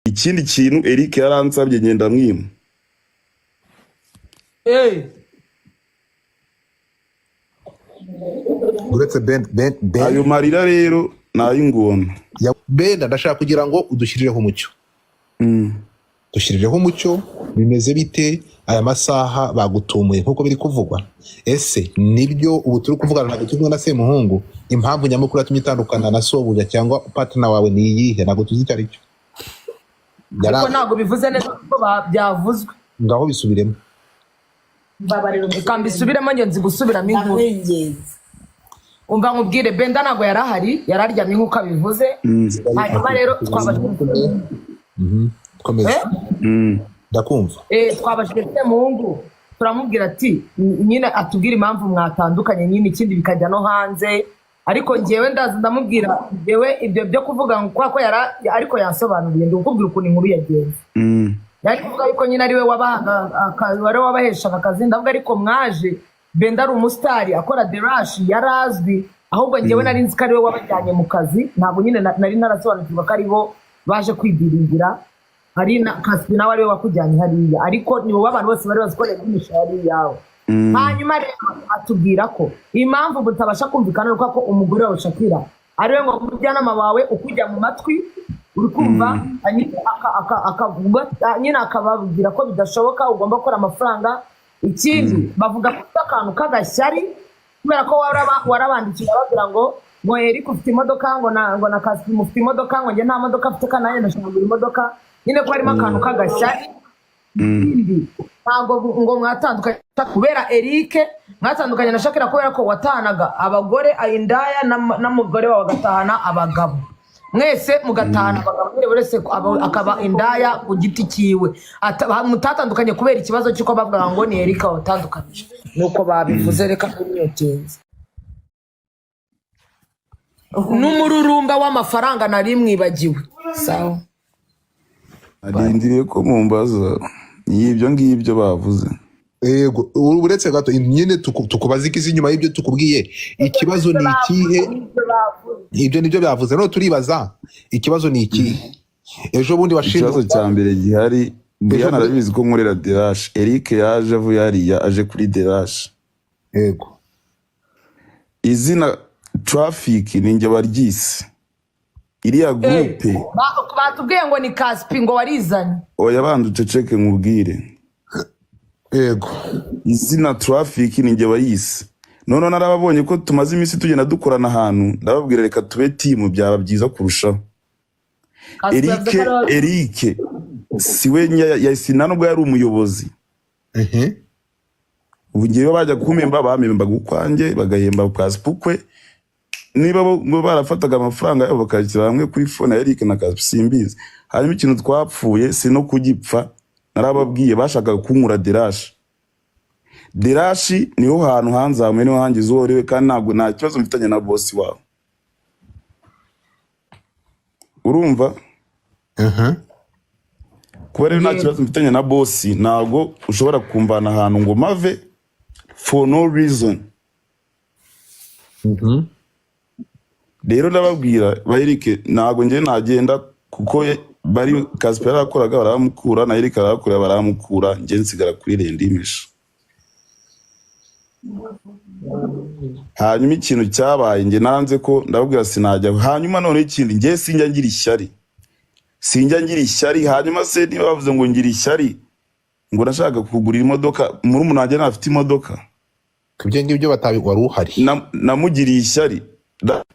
Ikindi kintu, Eric yaransabye, ngenda mwima. Uretse Ben, Ben, Ben. Ayo marira rero ni ay'ingona. Benda, ndashaka kugira ngo udushyirireho umucyo. Dushyirireho umucyo, bimeze bite? Aya masaha bagutumuye nk'uko biri kuvugwa, ese nibyo? Ubu turi kuvugana ntabwo turi kumwe na Semuhungu. Impamvu nyamukuru yatumye itandukana na sobuja cyangwa partner wawe ni iyihe? Ntabwo tuzi icyo ari cyo. Ariko ntabwo bivuze neza kuko byavuzwe. Ngaho bisubiremo. Mbabarira. Reka mbisubiremo, nge nzi gusubiramo inkuru. Ndakwinginze. Umva nkubwire, Benda ntabwo yari ahari, yari aryamye nk'uko abivuze. Hanyuma rero twabajije Komeza. Eh? Ndakumva. Twabajije Semuhungu, turamubwira ati nyine atubwire impamvu mwatandukanye nyine, ikindi bikajya no hanze. Ariko ngewe ndaza ndamubwira, ngewe ibyo byo kuvuga ngo kubera ko yara, ariko yansobanuriye, ndi kukubwira ukuntu inkuru yagenze. Yari kuvuga yuko nyine ari we wabahaga wari wabaheshaga akazi. Ndavuga, ariko mwaje Benda ari umusitari, akora derashi, yari azwi. Ahubwo ngewe nari nzi ko ari we wabajyanye mu kazi, ntabwo nyine nari ntarasobanukirwa ko ari bo baje kwidiringira, hari na Kaspi nawe ari we wakujyanye hariya, ariko ni wowe abantu bose bari bazi ko Remisha yari iyawe. Hanyuma rero atubwira ko impamvu mutabasha kumvikana ni uko umugore wawe Shakira ari we ngo umujyanama wawe ukujya mu matwi, uri kumva? Nyine nyine akababwira ko bidashoboka, ugomba gukora amafaranga. Ikindi, bavuga ko ufite akantu k'agashyari kubera ko warabandikiye babwira ngo Eric ufite imodoka, ngo na Kaspi mufite imodoka, ngo njye nta modoka mfite kandi nanjye ndashaka kugura imodoka. Nyine ko harimo akantu k'agashyari. Ikindi, ntabwo ngo mwatandukanye kubera Eric, mwatandukanye na Shakira kubera ko watahanaga abagore, indaya, n'umugore wawe agatahana abagabo, mwese mugatahana abagabo nyine, buri wese akaba indaya ku giti cyiwe. Mutatandukanye kubera ikibazo cy'uko bavugaga ngo ni Eric wabatandukanyije, nuko babivuze. Reka ntimwitinze n'umururumba w'amafaranga nari mwibagiwe. Sawa. Arindiriye ko mumbaza, ni ibyo ngibyo bavuze. Yego, uretse gato nyine tukubaza iki nyuma y'ibyo tukubwiye? Ikibazo ni ikihe? Ibyo nibyo byavuze, none turibaza ikibazo ni ikihe? Ejo bundi washinzwe Ikibazo cya mbere gihari, Brian arabizi ko nkorera Derash. Eric yaje avuye hariya aje kuri Derash. Izina Traffic ni njye waryise iriya groupe. Batubwiye ngo ni Kaspi ngo warizanye. Oya, banza uceceke nkubwire. Izina Traffic ni njye wayise. Noneho narababonye ko tumaze iminsi tugenda dukorana ahantu, ndababwira reka tube team, byaba byiza kurushaho. Kaspi Eric yavuze ko ari Eric si we nta nubwo yari umuyobozi. Ubu ngewe bajya kumpemba, bampembaga ukwanjye, bagahemba Kaspi ukwe. Niba bo ngo barafataga amafaranga yabo bakayashyira hamwe kuri phone ya Eric na Kaspi, simbizi. Hanyuma ikintu twapfuye si no kugipfa, narababwiye, bashakaga kunkura Derashi. Derashi niho hantu hanzamuye, niho hangize uwo uriwe, kandi ntabwo nta kibazo mfitanye na boss wawe, urumva? Kuba rero nta kibazo mfitanye na boss, ntabwo ushobora kumvana ahantu ngo mave for no reason. Rero ndababwira ba Eric, ntabwo njye nagenda kuko bari Kasper yarakoraga baramukura, na Eric arahakorera baramukura, njye nsigara kuri Rendimisha. Hanyuma ikintu cyabaye, njye nanze ko ndababwira sinajya. Hanyuma noneho ikindi, njye sinjya ngira ishyari, sinjya ngira ishyari. Hanyuma se niba bavuze ngo ngira ishyari, ngo nashaka kugurira imodoka murumuna wanjye, ntafite imodoka. Ibyo ngibyo batabi, wari uhari? Namugiriye ishyari?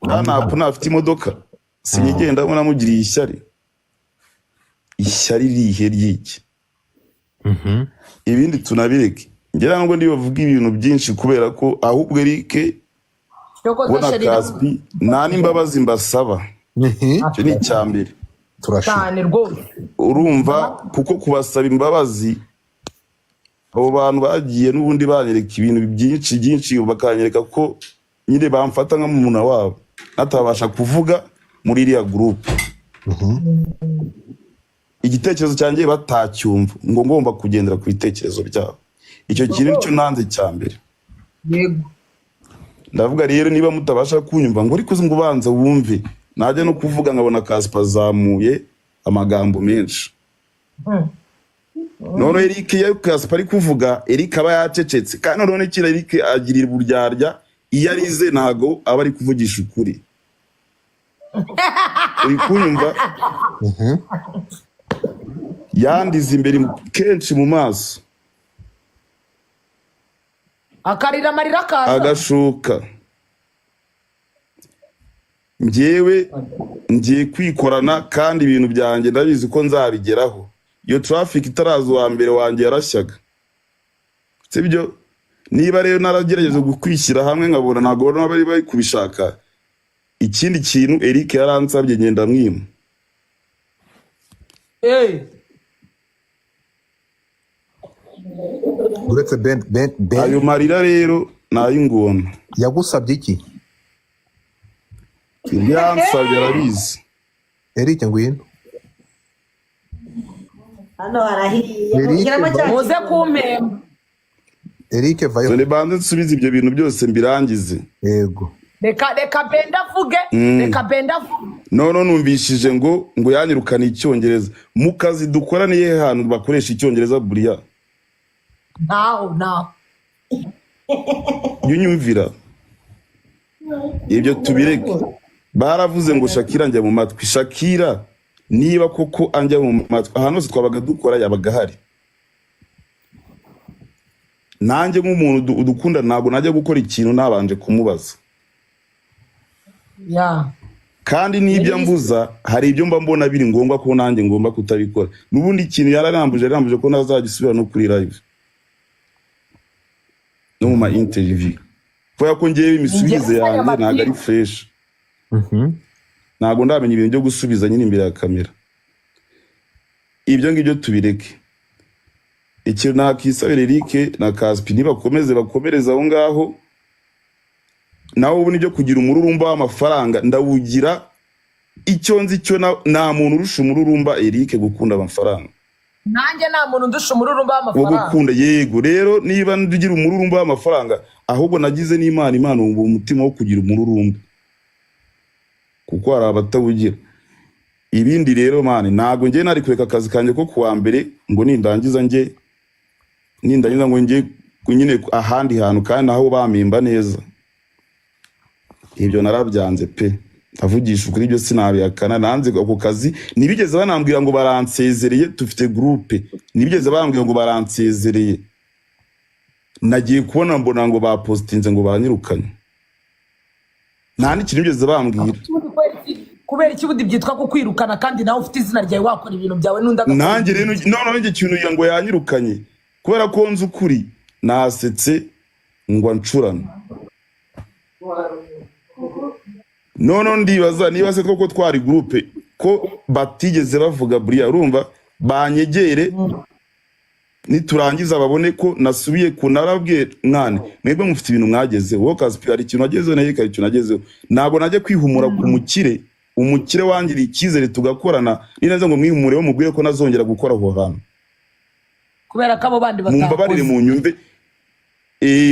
Ntabwo ntafite imodoka, sinyigendamo, namugiriye ishyari? Ishyari rihe ry'iki? Ibindi tunabireke, ngira ngo ndibavuga ibintu byinshi kubera ko ahubwo Eric Cyokoza we na Sheri Kaspi nta n'imbabazi mbasaba. Icyo ni icya mbere. Turashima. Cyane rwose. Urumva, kuko kubasaba imbabazi, abo bantu bagiye n'ubundi banyereka ibintu byinshi byinshi, bakanyereka ko nyine bamfata nk'umuntu wabo natabasha kuvuga muri iriya groupe, igitekerezo cyanjye batacyumva, ngo ngomba kugendera ku bitekerezo byabo. Icyo kintu nicyo nanze cya mbere. Ndavuga rero, niba mutabasha kunyumva, ngo ariko ngo ubanza wumve, najya no kuvuga nkabona Kaspa azamuye. Amagambo menshi. Noneho Eric, iyo Kaspa ari kuvuga, Eric aba yacecetse. Kandi noneho n'ikindi, Eric agirira uburyarya. Iyo arize ntago aba ari kuvugisha ukuri. Uri kunyumva? Yandize imbere kenshi mu maso. Akarira amarira akaza. Agashuka. Njyewe ngiye kwikorana, kandi ibintu byanjye ndabizi ko nzabigeraho. Iyo traffic itaraza, uwa mbere wanjye yarashyaga, sibyo? Niba rero naragerageje kwishyira hamwe, nkabona ntabwo bari bari kubishaka. Ikindi kintu, Eric yaransabye, ngenda mwima. Uretse Ben, Ben, Ben. Ayo marira rero ni ay'ingona. Yagusabye iki? Ibyo yansabye arabizi. Eric, ngwino. Hano harahiye. Eric, Shyiramo cya Muze kumpemba. Eric, vayo. Dore banze nsubize ibyo bintu byose mbirangize. Yego. Reka Benda avuge. Reka Benda avuge. None numvishije ngo yanyirukana icyongereza. Mu kazi dukora ni hehe hantu bakoresha icyongereza buriya? Ntaho, ntaho. Jya unyumvira. Ibyo tubireke. Baravuze ngo Shakira njya mu matwi. Shakira niba koko anjya mu matwi, ahantu hose twabaga dukora yabaga ahari. Nanjye nk'umuntu udukunda, ntabwo najya gukora ikintu nabanje kumubaza. Kandi n'ibyo ambuza, hari ibyo mba mbona biri ngombwa ko nanjye ngomba kutabikora. N'ubundi ikintu yararambuje ko ntazagisubira no kuri live no mu ma interview, kubera ko ngewe imisubirize Njye yanjye ntabwo ari fresh. Ntabwo ndamenya ibintu byo gusubiza nyine imbere ya kamera. Ibyo ngibyo tubireke. Ikintu nakisabira Eric na Kaspi, nibakomeze bakomereze aho ngaho. Nawe ubu nibyo, kugira umururumba w'amafaranga ndawugira. Icyo nzi cyo, nta muntu urusha umururumba Eric gukunda amafaranga. Nanjye nta muntu ndusha umururumba Wo w'amafaranga. gukunda, yego. Rero niba ngira umururumba w'amafaranga, ahubwo nagize n'Imana, Imana wumva umutima wo kugira umururumba, kuko hari abatawugira. Ibindi rero, man, ntabwo njye nari kureka akazi kanjye ko kuwa mbere ngo nindangiza njye, nindangiza ngo njye nyine ahandi hantu, kandi naho bampemba neza. Ibyo narabyanze pe. Ndavugisha ukuri, ibyo sinabihakana. Nanze ako kazi. Ntibigeze banambwira ngo baransezereye. Dufite groupe, ntibigeze bambwira ngo baransezereye. Nagiye kubona mbona ngo bapositinze ngo banyirukanye, nta n'ikintu bigeze bambwira. Kubera iki ubundi byitwa kukwirukana, kandi nawe ufite izina ryawe, wakora ibintu byawe n'undi agakora Nanjye rero ibintu bye? Noneho njye ikintu ngo yanyirukanye, kubera ko nzi ukuri, nasetse ngo ancurane. Noneho ndibaza niba se koko twari groupe, ko batigeze bavuga buriya. Urumva, banyegere niturangiza babone ko nasubiye ku narabwiye mwana, mwebwe mufite ibintu mwagezeho. Wowe Kaspi hari ikintu wagezeho, nawe hari ikintu nagezeho. Ntabwo najya kwihumura ku mukire, umukire wangiriye icyizere tugakorana ninaza ngo mwihumureho, mubwire ko nazongera gukora aho hantu. Kubera ko abo bandi Mumbabarire. batakoze. Munyumve,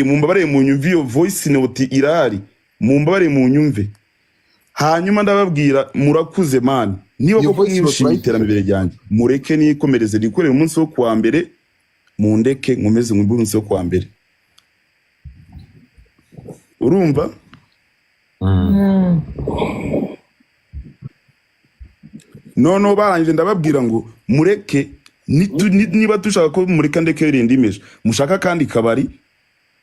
mumbabarire munyumve. Iyo voice note irahari, mumbabarire munyumve. Hanyuma ndababwira, murakuze man, niba Iyo koko voice note mwishimiye urayifite? iterambere ryanjye, mureke nikomereze nikorere umunsi wo kuwa mbere. Mundeke nkomeze nkumve umunsi wo kuwa mbere. Urumva? Noneho barangije, ndababwira ngo mureke niba dushaka ko mureka ndeke rinda imesha, mushaka kandi kabari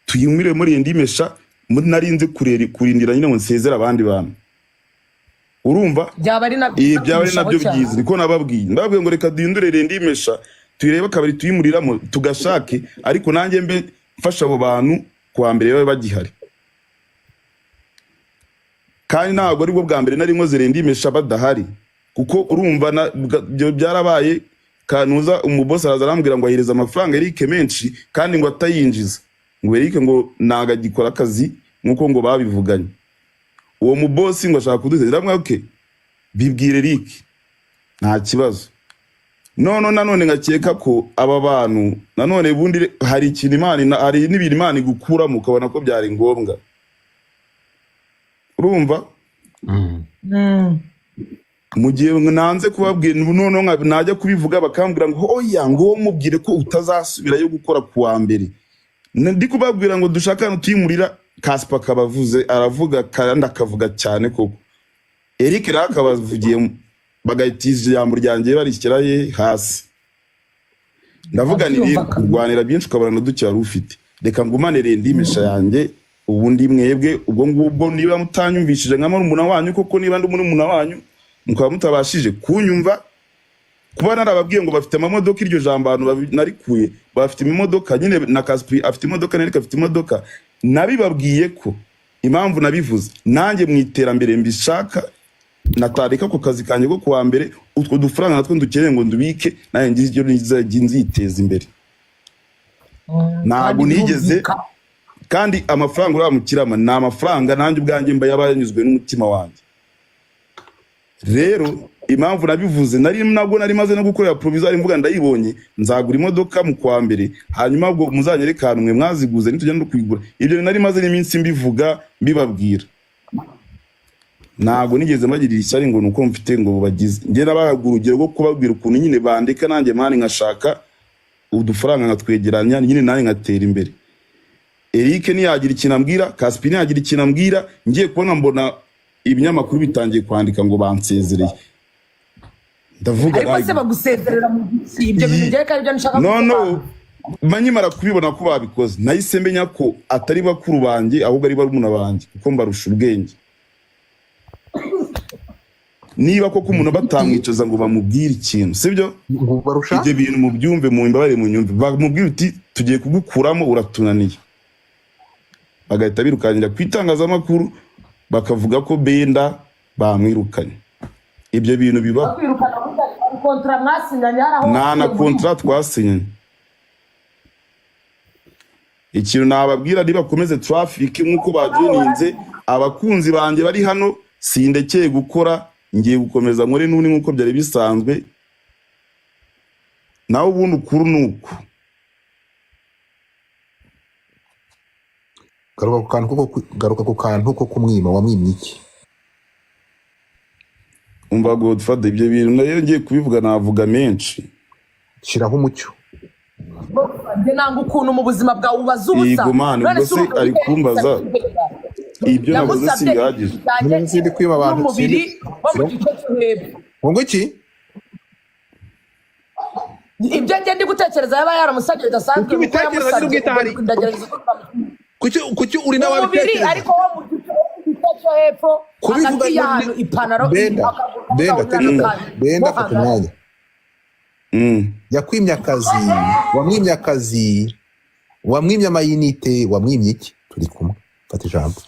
tuyimire muri indi mesha. Narinze kurindira nyine ngo nsezere abandi bantu. Urumva? Byaba ari nabyo Byaba ari kurushaho nabyo cyane. byiza. Niko nababwiye, ndababwiye ngo reka duhindure rindi mesha, tuyirebe akabari tuyimuriramo tugashake, ariko nanjye mbe mfasha abo bantu kuwa mbere babe bagihari. Kandi ntabwo aribwo bwa mbere nari nkoze rindi mesha badahari, kuko urumva ibyo byarabaye. Kanuza umubosi araza arambwira ngo ahereza amafaranga Eric menshi, kandi ngo atayinjiza, ngo Eric ngo ntago agikora akazi nk'uko ngo babivuganye. Uwo mubosi ngo ashaka kuduteza. Ndamubwira, okay, bibwire Eric, nta kibazo. None nanone ngakeka ko aba bantu nanone bundi hari ikintu Imana hari n'ibintu Imana igukuramo ukabona ko byari ngombwa. Urumva? Mu gihe nanze kubabwira noneho najya kubivuga, bakambwira ngo oya, ngo wowe mubwire ko utazasubirayo gukora ku wa mbere. Ndi kubabwira ngo dushaka ahantu tuyimurira. Kaspa akabavuze, aravuga kandi akavuga cyane koko. Eric rero akabavugiye, bagahita ijambo ryanjye barishyira he hasi. Ndavuga ni rero Ndabyumva. Kurwanira byinshi ukabona na duke wari ufite. Reka ngumane rendimisha yanjye. Ubundi mwebwe ubwo ngubwo niba mutanyumvishije nka murumuna wanyu koko, niba ndi murumuna wanyu mukaba mutabashije kunyumva, kuba narababwiye ngo bafite amamodoka, iryo jambo ahantu narikuye, bafite imodoka nyine, na Kaspi afite imodoka, na Eric afite imodoka. Nabibabwiye ko impamvu nabivuze, nanjye mu iterambere mbishaka, natareka ku kazi kanjye ko kuwa mbere, utwo dufaranga natwo ndukeneye ngo ndubike, nanjye ngize ibyo nzajya nziteza imbere. Ntabwo Kandi nigeze birumvikana. Kandi amafaranga uriya mukirama ni amafaranga nanjye ubwanjye mba yaba yanyuzwe n'umutima wanjye. Rero impamvu nabivuze, nari nabwo nari maze no gukorera provisoire, mvuga ndayibonye, nzagura imodoka mu kwa mbere, hanyuma ubwo muzanyereke ahantu mwe mwaziguze nitujya no kuyigura. Ibyo nari maze n'iminsi mbivuga, mbibabwira. Ntabwo nigeze mbagirira ishyari ngo nuko mfite ngo bagize. Njye nabahaga urugero rwo kubabwira ukuntu nyine bandika, nanjye man nkashaka udufaranga nkatwegeranya nyine, nanjye nkatera imbere. Eric ntiyagira ikintu ambwira, Kaspi ntiyagira ikintu ambwira. Ngiye kubona mbona ibinyamakuru bitangiye kwandika ngo bansezereye. Ndavuga Ariko se bagusezerera mu giki? Ibyo bintu ngewe ko aribyo nshaka no no gusobanura. Nkimara kubibona ko babikoze, nahise menya ko atari bakuru banjye, ahubwo ari barumuna banjye, kuko mbarusha ubwenge. Niba koko umuntu batamwicaza ngo bamubwire ikintu, sibyo? Ngo barusha Ibyo bintu mubyumve, mu imbabare munyumve, bamubwire uti tugiye kugukuramo, uratunaniye, bagahita birukankira ku itangazamakuru bakavuga ko Benda bamwirukanye. Ibyo bintu bibaho. Bakwirukana muri contrat mwasinyanye hari aho Nta na wakuye muri- contrat twasinyanye. Ikintu nababwira, nibakomeze traffic nk'uko bajoininze, abakunzi banjye bari hano, sindekeye gukora, ngiye gukomeza nkore n'ubundi nk'uko byari bisanzwe. Nawe ubundi ukuru ni uku. Garuka ku kantu ko kumwima. Wamwimye iki? Umva Godfather, ibyo bintu nayo ngiye kubivuga navuga menshi. Shyiraho umucyo. Njye nanga ukuntu mu buzima bwawe ubaza ubusa. Yego man, None ubwo se se urumva ari ufite kumbaza ibyo navuze Yamusabye sibihagije? ibijyanye None sindi kwiba abantu, n'umubiri wo mu sindi- gice cyo hepfo. Ngo iki? Ibyo njye ndi gutekereza yaba yaramusabye bidasanzwe, Kuki kuko ubitekereza yamusabye nyir'ubwite ahari? ndagerageza kuvuga Kuki uri nawe umubiri wabitekereza? Ariko wo mu gice, wo mu gice cyo hepfo, Kubivuga hagati y'ahantu ipantaro Benda, akaguru Benda, kagahurira take your time. n'akandi. Benda, Mo fata hagati. umwanya. Yakwimye akazi, wamwimye akazi, wamwimye amayinite, wamwimye iki? Turi kumwe, fata ijambo.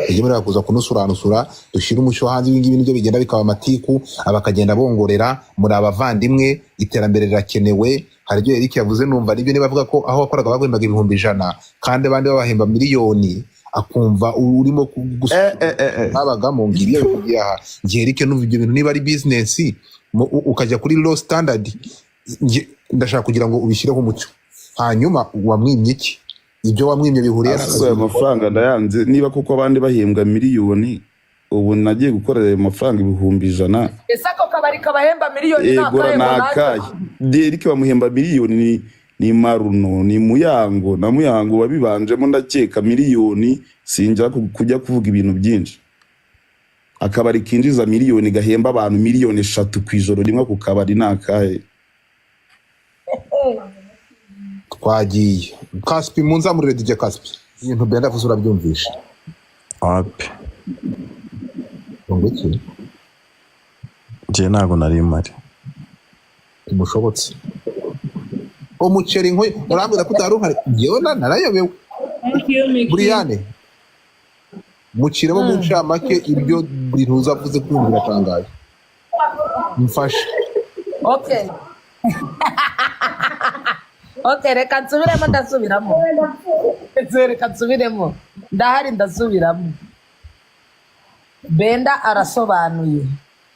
Ujye mureba kuza kunusuranusura, dushyire umucyo hanze. Ibi ngibi nibyo bigenda bikaba amatiku, abakagenda bongorera. Muri abavandimwe, iterambere rirakenewe. Hari ibyo Eric yavuze numva nibyo. Niba avuga ko aho wakoraga baguhembaga 100,000 kandi abandi babahemba miliyoni, akumva urimo babagamo ngo ibyo bikubwiye aha. Njye Eric numva ibyo bintu niba ari business ukajya kuri low standard, ndashaka kugira ngo ubishyireho umucyo. Hanyuma wamwimye iki? Ibyo wamwimye bihuriye Asuye n'akazi? Ayo mafaranga ndayanze. Niba koko abandi bahembwa miliyoni, ubu nagiye gukorera ayo mafaranga 100,000. Ese ako kabari kabahemba miliyoni ni Egora akahe ni ngo nanjye akahe? Derek bamuhemba miliyoni, ni Maruno, ni Muyango na Muyango wabibanjemo, ndakeka miliyoni. Sinjya kujya kuvuga ibintu byinshi. Akabari kinjiza miliyoni, gahemba abantu miliyoni 3 ku ijoro rimwe, ku kabari ni akahe? Twagiye Kaspi, munzamurire DJ Kaspi. Ibintu Benda avuze urabyumvisha? Wapi. Ngo iki? Njye ntabwo nari mpari. Ntimushobotse umuceri nk'uyu, urambwira ko utari uhari? Njyewe narayobewe. Thank you, Mickey. Buriyane, muciremo mu ncamake ibyo buri ntuza avuze, kumva biratangaje. Mfashe. Okay, reka nsubiremo, ndasubiramo. Reka nsubiremo, ndahari, ndasubiramo. Benda arasobanuye,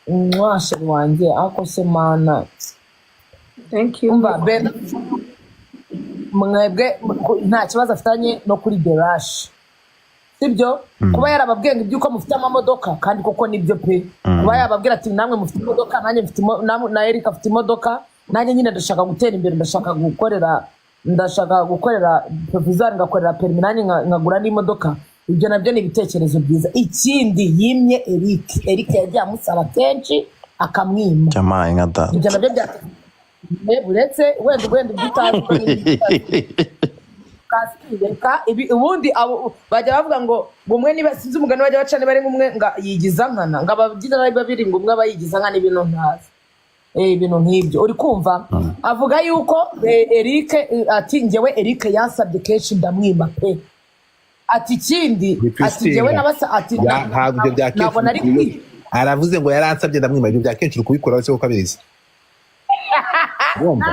umwasheri wanjye, ariko se mana. Thank you. Umva Benda, mwebwe nta kibazo afitanye no kuri The Rush. Sibyo, kuba yarababwiye ngo iby'uko mufite amamodoka, kandi koko nibyo pe. Kuba yababwira ati namwe mufite imodoka, nanjye mfite na Eric afite imodoka, nanjye nyine ndashaka gutera imbere, ndashaka gukorera provisoire, ngakorera permis, nanjye nkagura n'imodoka. Ibyo nabyo ni ibitekerezo byiza. Ikindi, yimye Eric. Eric yagiye amusaba kenshi akamwima. Jamaye nka data. Ibyo nabyo bya uretse wenda ibyo utazi ko n'ibyo utazi. Reka ibi, ubundi abo bajya bavuga ngo umwe niba, sinzi umugani bajya baca, niba ari umwe ngo yigiza nkana, ngo abagize ari babiri ngo umwe aba yigiza nkana, ibintu ntazi. Ibintu nk'ibyo uri kumva. Avuga yuko Eric, ati njyewe Eric yansabye kenshi ndamwima pe. Ati ikindi, Ni ati Christine. njyewe nabasa, ati Ntabwo ibyo bya kenshi. Ntabwo nari kwiba. Aravuze ngo yaransabye ndamwima. Ibyo bya kenshi uri kubikora wese kuko abizi. Urumva?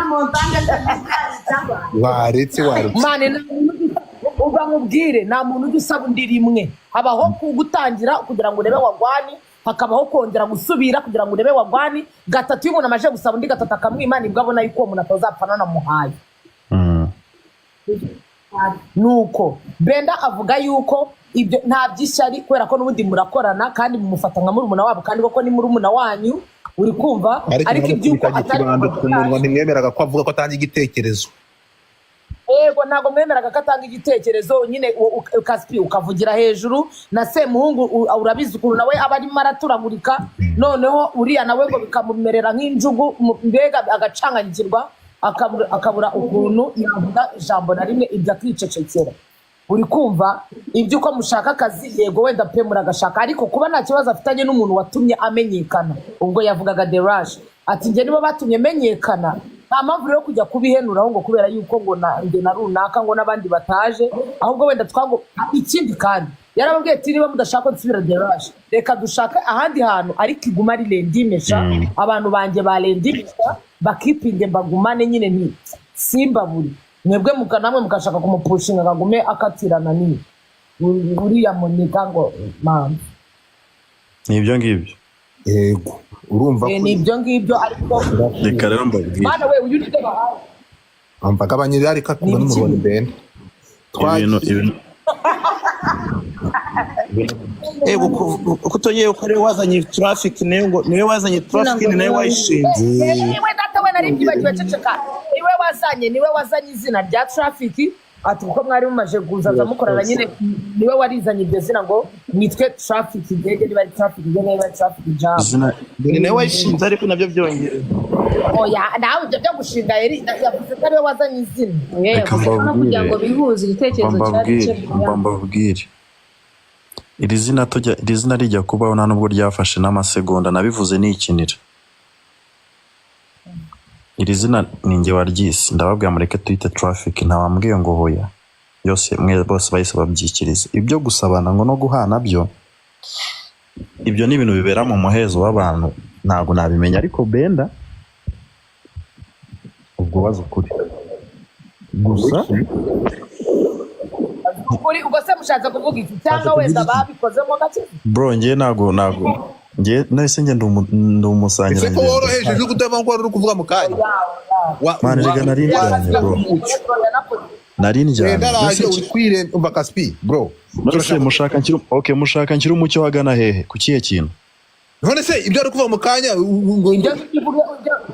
Waretse, waretse. Man, nta muntu uba, nkubwire, nta muntu ujya usaba undi rimwe. Habaho gutangira kugira ngo urebe wagwan, hakabaho kongera gusubira kugira ngo urebe wagwan. Gatatu, iyo umuntu amaze gusaba undi gatatu akamwima, nibwo abona yuko uwo muntu atazapfa nanamuhaye. Nuko Benda avuga yuko ibyo nta by'ishyari, kubera ko n'ubundi murakorana kandi mumufata nka murumuna wabo, kandi koko ni murumuna wanyu, uri kumva? Ariko Ariko iby'uko mwamukubitaga atari ikibando ku munwa, ntimwemeraga ko avuga, ko atanga igitekerezo. Yego, ntabwo mwemeraga ko atanga igitekerezo nyine. Kaspi ukavugira hejuru na Semuhungu, urabizi ukuntu nawe aba arimo araturagurika. Noneho uriya nawe ngo bikamumerera nk'injugu, mbega agacanganyikirwa, akabura ukuntu yavuga ijambo na rimwe, ibyo akicecekera, uri kumva? Ibyo uko mushaka akazi, yego wenda pe muragashaka, ariko kuba nta kibazo afitanye n'umuntu watumye amenyekana, ubwo yavugaga The Rush, ati njye nibo batumye menyekana, nta mpamvu rero kujya kubihenuraho ngo kubera yuko ngo na njye na runaka ngo n'abandi bataje. Ahubwo wenda twago. Ikindi kandi yarababwiye ati niba mudashaka ko nsubira The Rush, reka dushake ahandi hantu, ariko iguma ari Rendimesha. Abantu banjye ba Rendimesha bakipinge, mbagumane nyine, nti simbaburi mwebwe muka namwe mugashaka kumupushinga akagume akatirana ni uriya muniga ngo mama. Ni ibyo ngibyo. Yego, urumva ko Ni ibyo ngibyo, ariko Reka rero mbabwire. Mana we, uyu nibyo bahawe. Umva, gabanyiriza ariko akunda Ni ibiki? n'umurwani Benda. Ibintu Ego, ko utongeye ko ariwe wazanye traffic, niwe ngo niwe wazanye traffic, ni nawe wayishinze. Niwe data we, nari mbyibagiwe, ceceka. Niwe wazanye izina rya traffic, ati kuko mwari mumaje kuzaza mukorana nyine, niwe warizanye iryo zina ngo nitwe traffic gang, niba ari traffic gang, niba ari traffic jam. Izina Ni nawe wayishinze, ariko nabyo byongera. Oya, nawe ibyo byo gushinga, yari yavuze ko ariwe wazanye izina. Reka Yavuze ko no kugira ngo mbabwire. bihuze igitekerezo cyari Mbabwire. cye. Mbabwire, iri zina tujya, iri zina rijya kubaho, nta nubwo ryafashe n'amasegonda. Nabivuze nikinira. Iri zina ni njye waryise, ndababwira mureke tuyite traffic. Ntawambwiye ngo hoya, yose mwe bose bahise babyikiriza. Ibyo gusabana ngo no guhana byo, ibyo ni ibintu bibera mu muhezo w'abantu, ntabwo nabimenya. Ariko Benda ubwo bazi ukuri gusa. Ukuri ubwo se mushatse kuvuga iki, cyangwa wenda babikozemo gake? Bro, njye ntabwo njye nahise njye ndi Ese ko umusangirangendo. woroheje ijwi kutava ko wari uri kuvuga mu kanya? Man, rega nari ndyamye, bro, nari ndyamye. Wenda araje. Mbese Uri kwire, umva Kaspi bro. None se mushaka nshyira, okay, mushaka nshyira umucyo hagana hehe, ku kihe kintu? None se ibyo ari kuvuga mu kanya ngo Ibyo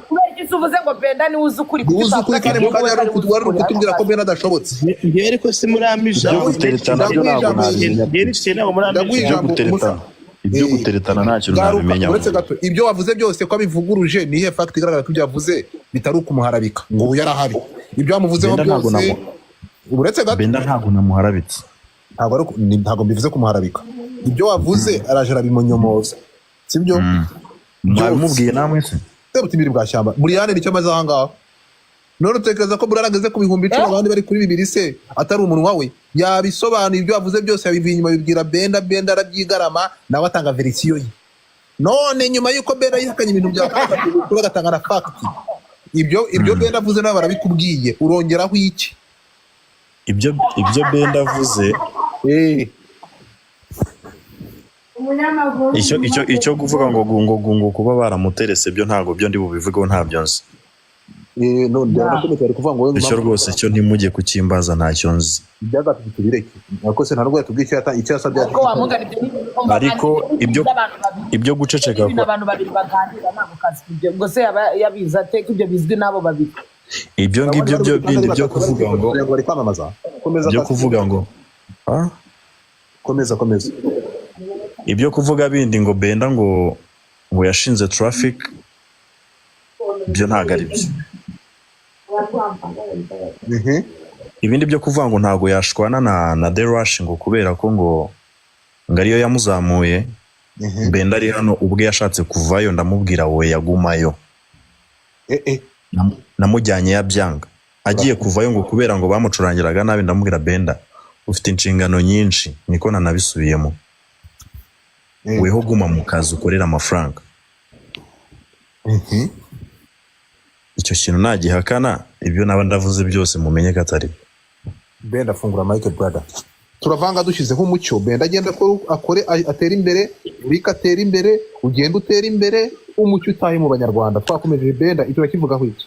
kubera iki se uvuze ngo Benda niwe uzi ukuri? Uzi ukuri kandi mu kanya wari uri kutubwira ko Benda adashobotse. Ngewe ariko si muri Ibyo ijambo. guteretana byo ntabwo nabimenya. Ngewe nifitiye ntabwo muri Ndaguha Ibyo ijambo, guteretana, Musa. ibyo guteretana nta kintu Garuka, nabimenya. uretse gato, ibyo wavuze byose ko abivuguruje, ni iyihe fact igaragara ko ibyo yavuze bitari ukumuharabika, ngo uyu yarahari, ibyo wamuvuzeho Benda ntabwo byose? Uretse gato. Benda ntabwo namuharabitse. Ntabwo ari ntabwo mbivuze kumuharabika. Ibyo wavuze araje arabimunyomoza, sibyo? Mwabimubwiye namwe se? Sebutimiri bwa shyamba Buriyane nicyo amaze aha ngaha. None utekereza ko Buriyane ageze ku 10,000, abandi bari kuri bibiri se, atari umunwa we? Yabisobanuye, ibyo wavuze byose yabivuye inyuma, bibwira Benda, Benda arabyigarama, nawe atanga version ye. None nyuma y'uko Benda yihakanye ibintu bya kuri, agatanga na fact, ibyo Benda avuze nawe barabikubwiye, urongeraho iki? Ibyo Benda avuze, Umunyamakuru. icyo kuvuga ngo kuba baramuterese byo, ntabwo byo ndi bubivugeho, ntabyo nzi. None ndabona bari kuvuga ngo wowe Icyo rwose cyo ntimujye kukimbaza, ntacyo nzi. Ibyagafite tubireke, ariko se nta nubwo yatubwiye icyo icyo yasabye. Ariko wamugana ibyo ni ibintu Ariko by'abantu babiri. ibyo guceceka Ibintu abantu babiri baganira ntabwo kazi ibyo, ubwo se yaba yabizi ate ko ibyo bizwi n'abo babiri? Ibyo ngibyo byo bindi byo kuvuga ngo ngo bari kwamamaza, komeza. Byo kuvuga ngo, ah? Komeza, komeza. Ibyo kuvuga bindi ngo Benda ngo yashinze traffic, ibyo ntabwo ari byo. Ibindi byo kuvuga ngo ntabwo yashwana na The Rush ngo kubera ko ngo ariyo yamuzamuye. Benda ari hano ubwe, yashatse kuvayo ndamubwira we yagumayo. Namujyanye yabyanga, agiye kuvayo ngo kubera ngo bamucurangiraga nabi. Ndamubwira, "Benda, ufite inshingano nyinshi," niko nanabisubiyemo, "weho guma mu kazi ukorera amafaranga." Icyo kintu nagihakana, ibyo naba ndavuze byose mumenye ko atari byo. Benda, fungura mic, brother. Turavanga dushyizeho umucyo. Benda agenda akore atere imbere, Rika atere imbere, ugenda utere imbere, umucyo utahe mu Banyarwanda. Twakomeje. Benda, icyo urakivugaho iki?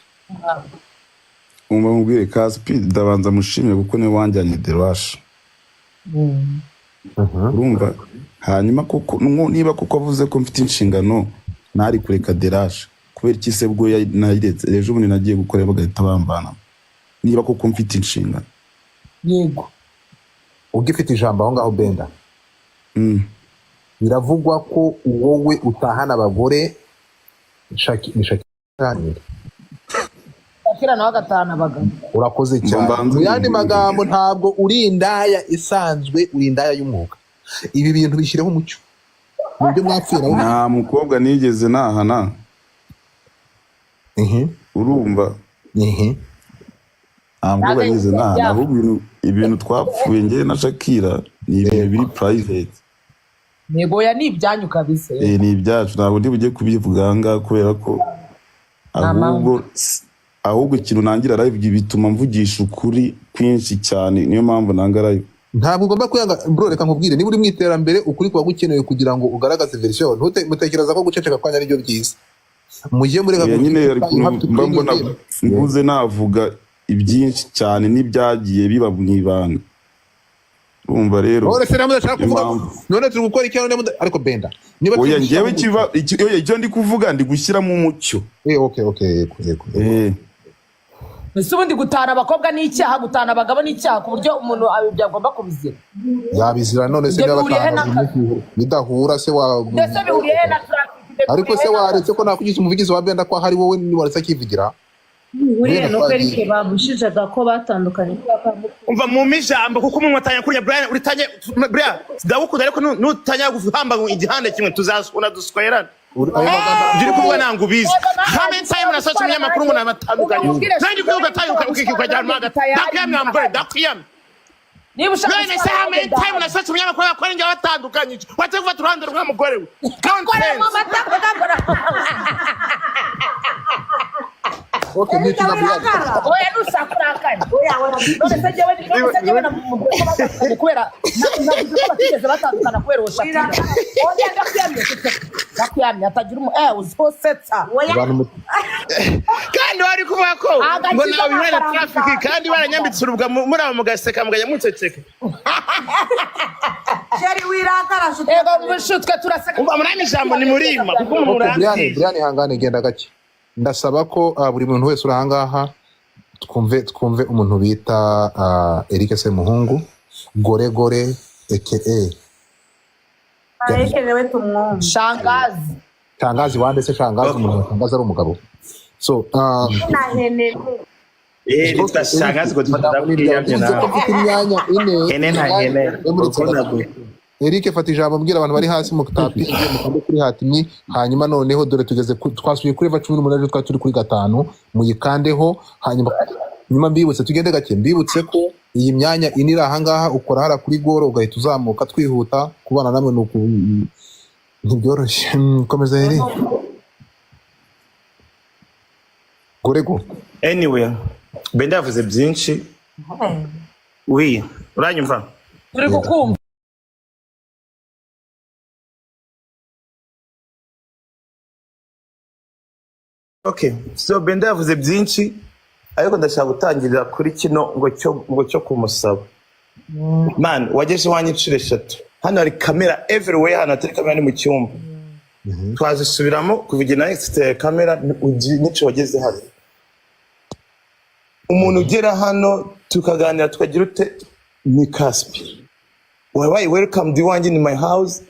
Umva mubwire, Kaspi ndabanza mushimire kuko niwe wanjyanye The Rush, urumva? Hanyuma koko niba koko avuze ko mfite inshingano ntari kureka The Rush, kubera iki se bwo nayiretse ejo bundi nagiye gukora bagahita bamvana, niba koko mfite inshingano? Yego. Ugifite ijambo aho ngaho, Benda, biravugwa ko wowe utahana abagore. Ni Shakira. Shakira nawe agatahana abagabo. Urakoze cyane. Mbanze Mu yandi mbibwire. magambo, ntabwo uri indaya isanzwe, uri indaya y'umwuga. Ibi bintu bishyireho umucyo mu byo mwapfuye nabo. Nta mukobwa nigeze nahana, urumva? Nta mukobwa nigeze nahana, ahubwo ibintu twapfuye njye na Shakira ni ibintu biri private. Yego, oya, ni ibyanyu kabisa. Eh, ni ibyacu, ntabwo ndi bujye kubivuga aha ngaha kubera ko ahubwo ikintu nangira live bituma mvugisha ukuri kwinshi cyane, niyo mpamvu nanga live. Ntabwo ugomba kwiyanga, bro. Reka nkubwire, niba uri mu iterambere, ukuri kuba gukenewe kugira ngo ugaragaze version. Ntute mutekereza ko guceceka kwanyu ari byo byiza, mujye mureka. Oya, nyine hari ukuntu mba mbona mvuze navuga ibyinshi cyane n'ibyagiye biba mu ibanga, urumva rero? None se namwe ndashaka Niyo kuvuga mpamvu. None turi gukora iki hano? Ariko Benda, niba Oya, turi njyewe gushyiramo kiva oya, icyo ndi kuvuga ndi gushyiramo umucyo. Okay, yego. Eh. Ese ubundi gutana abakobwa ni icyaha, gutana abagabo ni icyaha, ku buryo umuntu ibyo agomba kubizira? Yabizira none se? Ibyo Niba bihuriye he batanu n'akazi? bidahura se wa Mbese bihuriye he na traffic? Ibyo Ariko bihuriye se he n'akazi? waretse ko nakugize umuvugizi wa Benda, ko ahari wowe waretse akivugira? Bihuriye Benda, nuko twagiye. Eric bamushinjaga ko batandukanye kubera ko Umva, mumpe ijambo kuko umuntu atangiye kurya. Brian, uritangiye. Brian, ndagukunda, ariko nutangira guhamba igihande kimwe tuzasuna duswerana. Ayo magambo. Ibyo uri kuvuga ntabwo ubizi. Yego, nawe How many time nasohotse umunyamakuru ngo nabatandukanye? Umubwire. Nanjye ukwiye ugatangira ukajya hagati. Ndakwiyamye wa mugore, ndakwiyamye. Niba ushaka None se how many time nasohotse umunyamakuru akora njye watandukanyije, waje gufata uruhande rumwe mugore we? Koramo Nonsense. amata kora. Okay, mwitinda Brian. Oya, nushaka urakare. None se njyewe namubwiye ko batandukanye kubera navuze ko batigeze batandukana kubera uwo Shakira. Oya, ndakwiyamye, ndakwiyamye, atagira umu uzosetsa. Abantu Kandi wari kuvuga ko ngo Agakiza nawe bihura na n'amafaranga. traffic, kandi baranyambitse urubwa muri abo mugaseka mugajya muceceka. Chéri, wirakara nshuti. Ego mushutwe, turaseka. Umva, munani ijambo ni murima kuko umuntu Okay, Brian, uranzi. Brian, ihangane, genda gake. Ndasaba ko buri muntu wese uri ahangaha twumve umuntu bita Eric Semuhungu Gore Gore aka Eric nawe tumwumve. Shangazi. Shangazi wande se? Shangazi, umuntu shangazi ari umugabo, so Na hene. Eh, nitwa shangazi ngo dufata, ndakwiyamye. Uvuze ko Nawe mfite imyanya ine. Hene na hene. Muri Urukundo. Eric, fata ijambo, mbwira abantu bari hasi mu tapi mukande kuri hatimi. Hanyuma noneho dore tugeze twasubiye kuri eva 18, twari turi kuri 5, muyikandeho. Hanyuma nyuma mbibutse, tugende gake, mbibutse ko iyi myanya ine iri ahangaha, ukora hara kuri goro ugahita uzamuka twihuta. Kubana namwe ni uku ntibyoroshye. Komeza Eric Gorego. Anyway, Benda yavuze byinshi. Wi, uranyumva? Turi kukumva. Okay, so Benda yavuze byinshi, ariko ndashaka gutangirira kuri kino ngo cyo kumusaba. Man, wageje iwanjye inshuro eshatu. Hano hari kamera everywhere, hano hatari kamera ni mu cyumba. Twazisubiramo kuva igihe nawe mfite kamera n'icyo wageze hano. Umuntu ugera hano tukaganira tukagira ute ni Caspi. Wabaye welcomed iwanjye in my house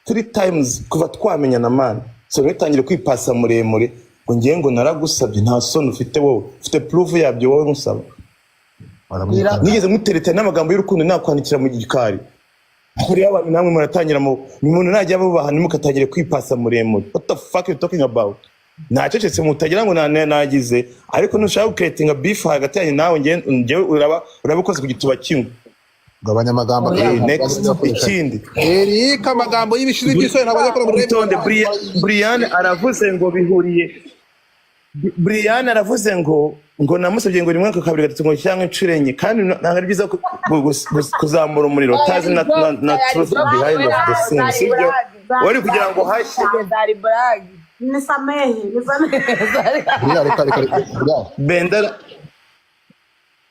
three times kuva twamenyana, man. So ntitangire kwipasa muremure ngo ngiye ngo naragusabye. Nta soni ufite wowe? Ufite proof yabyo wowe musaba? Baramwikanga. Nigeze mutereta n'amagambo y'urukundo nakwandikira mu gikari? Aho rero abantu namwe muratangira mu umuntu najya abubaha, ntimukatangire kwipasa muremure. What the fuck you talking about? Nacecetse mutagira ngo nagize, ariko nushaka gucreatinga beef hagati yanjye nawe, njyewe uraba ukoze ku gituba kimwe. Gabanya amagambo. Next, ikindi. Eric, amagambo y'ibishizi by'isoni ntabwo ajya akora mu rurimi. Itonde. Brian aravuze ngo bihuriye, Brian aravuze ngo namusabye ngo rimwe, kabiri, gatatu, ngo cyangwa inshuro enye, kandi ntabwo ari byiza kuzamura umuriro utazi na truth behind of the scene, sibyo? Wari kugira ngo hashye. Zari blague. Nisamehe, nisamehe. Brian, reka, reka, reka, Brian. Benda.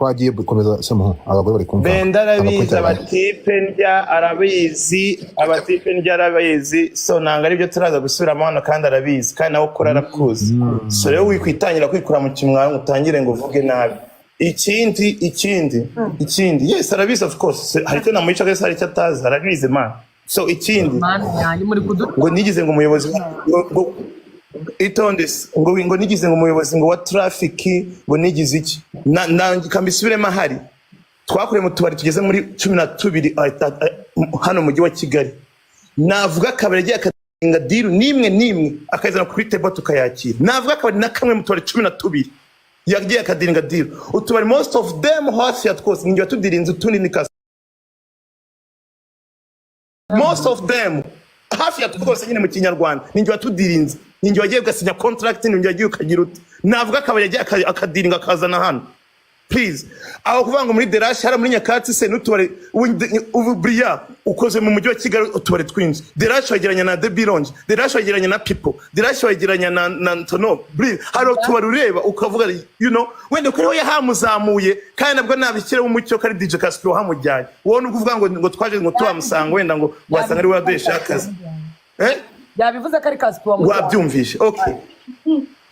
Twagiye gukomeza, Semuhu, abagore bari kumva. Benda arabizi. Abakurikirana. Abatipe ndya arabizi, abatipe ndya arabizi, so ntabwo aribyo turaza gusubiramo hano, kandi arabizi, kandi nawe ukora arakuzi. So rero wikwitangira kwikura mu kimwaro ngo utangire ngo uvuge nabi. Ikindi, yes, arabizi, of course. Hari icyo namuyica wese, hari icyo atazi? Arabizi, man. So ikindi, Mana yanjye, muri kudu ngo nigize ngo umuyobozi ngo itonde se, ngo nigize ngo umuyobozi ngo wa traffic, ngo nigize iki na kambisubiremo. Ahari twakoreye mu tubari tugeze muri 12 hano mu mujyi wa Kigali. Navuga akabari yagiye akadealinga deal n'imwe n'imwe, akayizana kuri table tukayakira. Navuga akabari na kamwe mu tubari 12 yagiye akadealinga deal. Utubari most of them, hafi ya twose, ninjye watudealinze, utundi ni kasi. Most of them, hafi ya twose nyine mu Kinyarwanda, ninjye watudealinze, ninjye wagiye ugasinya contract, ninjye wagiye ukagira uti. Navuga akabari yagiye akadealinga akazana hano, please. Aho kuvuga ngo muri derashi hari muri nyakatsi se n'utubari, ubu buriya ukoze mu mujyi wa Kigali utubari twinshi. Derashi wegeranya na The Lounge, Derashi wegeranya na People, Derashi wegeranya na Tono. Buriya hari utubari ureba ukavuga wenda ko ariho yahamuzamuye, kandi nabwo nabishyiremo umucyo ko ari DJ Caspi wahamujyanye. Wowe nubwo uvuga ngo twaje ngo tuhamusanga, wenda ngo wasanga ari we waduhesha akazi, eh? Yabivuze ko ari Caspi wamujyanye. Wabyumvishe? Okay,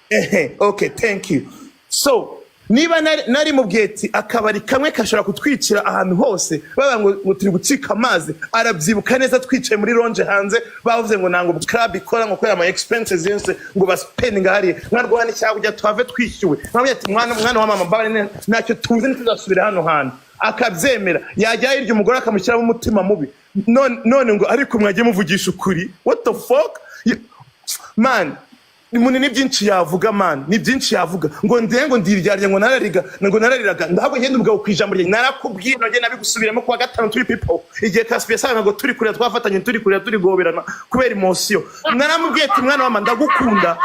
ehe, okay, thank you. So niba nari mubwiye ati akabari kamwe kashobora kutwicira ahantu hose, baba ngo turi gucika amazi. Arabyibuka neza, twicaye muri lounge hanze, bavuze ngo ntabwo club ikora, ngo kubera ama expenses yose ngo baspendinga hariya, nkarwana icyaha kugira tuhave twishyuwe. Nkamubwira ati mwana wa mama, mbabare, ntacyo tuzi, ntituzasubira hano hantu. Akabyemera, yajya hirya umugore akamushyiramo umutima mubi. None ngo ariko mwagiye muvugisha ukuri? What the fuck, man? Umuntu ni byinshi yavuga, man, ni byinshi yavuga ngo ndenge ngo ndiryarya, ngo narariga, ngo narariraga. Ndahabwo ngenda umugabo ku ijambo rye. Narakubwiye, nongeye nabigusubiramo kuwa gatanu turi people, igihe Caspi yasangaga ngo turi kurira, twafatanye turi kurira, turi guhoberana kubera emotion. Naramubwiye ati mwana wa mama, ndagukunda,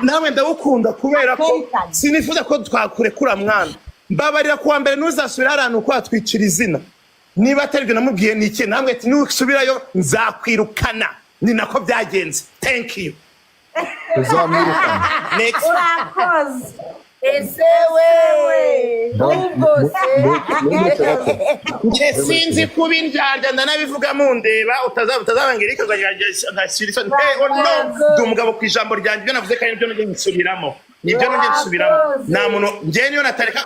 nawe ndagukunda, kubera ko sinifuza ko twakurekura. Mwana, mbabarira, kuwa mbere ntuzasubira hariya hantu kwatwicira izina. Niba atari ibyo namubwiye ni iki? Namwe ati nusubirayo nzakwirukana. Ni nako byagenze. Thank you. Uzamwirukana. Next. Urakoze. Ese we, ubwo se Njye sinzi kuba indyarya, ndanabivuga mundeba. Utazaba ngo Eric agashyira isoni. Hey, oh no, ndi umugabo ku ijambo ryanjye. Ibyo navuze kandi nibyo nongeye nsubiramo, nibyo nongeye nsubiramo. Nta muntu njye niyo natareka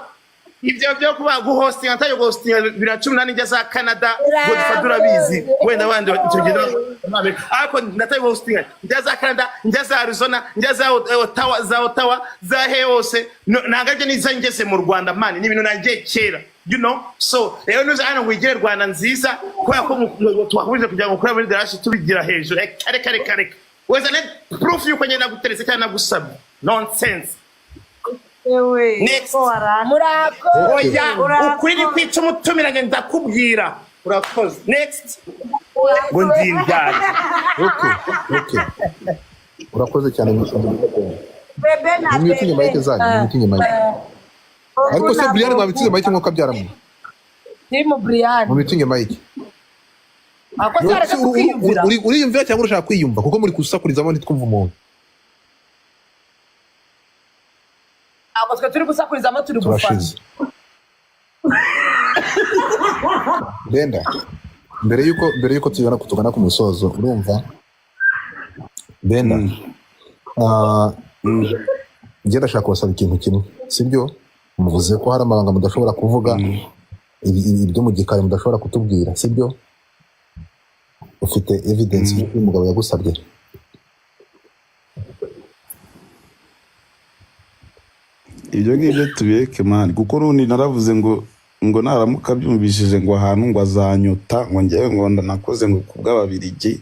ibyo byo kuba guhostinga, ntayo guhostinga 2018 njya za Canada ngo dufate, urabizi wenda wandi icyo gihe, ariko natayo guhostinga njya za Canada, njya za Arizona, njya za Ottawa, za he hose. Ntabwo aribyo niza ngeze mu Rwanda, man, ni ibintu nagiye kera. So rero nuza hano ngo wigire Rwanda nziza kubera ko twahurije kugira ngo ukore muri derashi tubigira hejuru. Reka, reka, reka, reka, wezane proof yuko ngenda naguteretse cyangwa nagusabye. Nonsense. Ewe. Next. Ko warakaye. Murakoze. Oya. Urakoze. Ukuri ni kwica umutumiranye, ndakubwira. Urakoze. Next. Ngo ndi indyarya. Okay, urakoze cyane. Bebe na Mumwitinye bebe. mic zanyu, mumwitinye mic. Ariko se Brian, mwabitsinze mic nk'uko abyaramo? Team Brian. Mumitinye mic. Ako se areka tukiyumvira. Uriyumvira cyangwa urashaka kwiyumva? Kuko muri gusakurizamo ntitwumva umuntu. Ntabwo twe turi gusakurizamo, turi gufana. Turashize. Benda, mbere yuko tugana ku musozo, urumva Benda, njye ndashaka kubasaba ikintu kimwe, sibyo? Muvuze ko hari amabanga mudashobora kuvuga, ibyo mu gikari mudashobora kutubwira, sibyo? Ufite evidence y'uko uyu mugabo yagusabye? Ibyo ngibyo tubireke man, kuko n'ubundi naravuze ngo naramuka abyumvishije ngo ahantu ngo azanyota, ngo ngewe ngo nakoze ngo ku bw'Ababirigi.